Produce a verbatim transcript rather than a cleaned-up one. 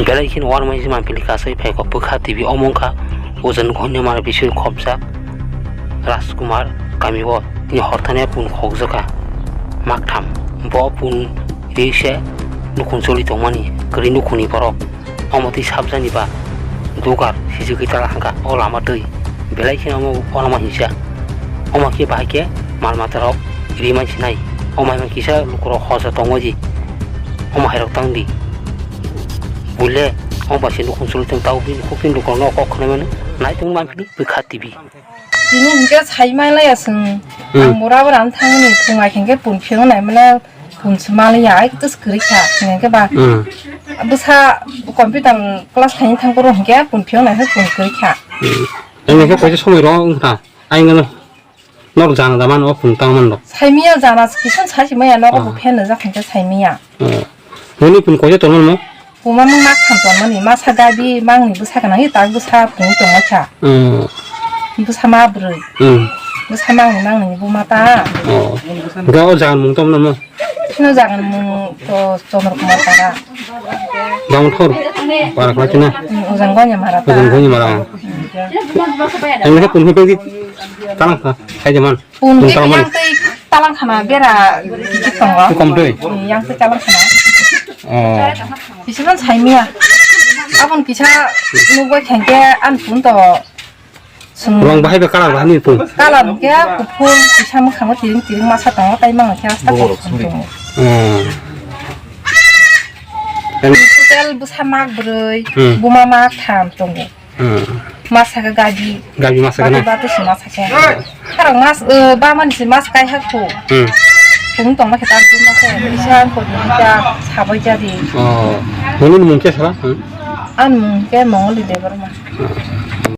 Belai kheno uanamasingcha manpili kasai phaikha bwkha T V omo wngkha Ojan Gohonyo mara bisingo khopjak Rajkumar kamio tini horthani pun khokjakha maktham. Bo pun ri se nukhung choli tongmani kwrwi nukhungni borok omo twi sabjani ba dugar sijigwi tala hangkha o lama twi. Belai kheno omo o lama hinsa. Omo khe bahai khe mal matarok ri mansinai. Omo hai kisa lukurok hoja tongma di. Omo hairok tang di. Bulle omo bai se nukhung choli tong tau bini khuktin lukurok no kok khwnai mano. Nai tong manpili bwkha T V. Tini hinkhe sai manlaiya chwng. Hmm. Ang bora bora wng thangmani phung ai hinkhe pun phiyok nai mano pun se manlaiya ai tus kwrwi kha hinkhe ba. Hmm. Bwsa computer class khaini thang phuru hinkhe pun phiyok nai khe pun kwrwi kha. Hmm. Ang khe koisa somoi ro wng kha. Ai ngono. Nok jana da man o phung tang man rok. Saimiya jana kisan sachi maya nok bo phen jak hingke saimiya. Oh. Nini phung koise tong man mo? Puma mung mak tham tong mani masa gabi mangni bwsa kana hi tak bwsa phung tong kha. Hmm. Bwsa ma brwi. Hmm. Bwsa mangni mangni buma ta. Oh. Ga o jana mung tong man mo? Sino jagan mung to Chandra Kumar Tara. Bang thor. Para kla china. Hmm, ujang gonya mara ta. Ujang gonya mara. Ang khe phung phe di talang kha. Sai jaman. Pun Pun ke talang yang man. Tei talang khana bera gigi tongo. Kom tei. Hmm, yang tei talang khana. Oh. Bisi man sai miya. Abon kisa nugoi khengke an pun to. Sum. Rong bahai be kalar bahani pun. Kalar ke kuphur kisa mukhango tiring tiring masa tongo tai mang ke asta ko pun tongo. Hmm. Total bwsa mak broi, hmm, buma mak tham tongo. Hmm. Masa ka gabi. Gabi masa ka na? Batu si masa ka. Karang mas, eh, ba man si mas kai hak ko. Hmm. Kung tong ma kita tu masa. Bisa ko kita sabai jadi. Oh. Nini mung ke sala? Hmm. An mung ke Mongoli Debbarma. Hmm.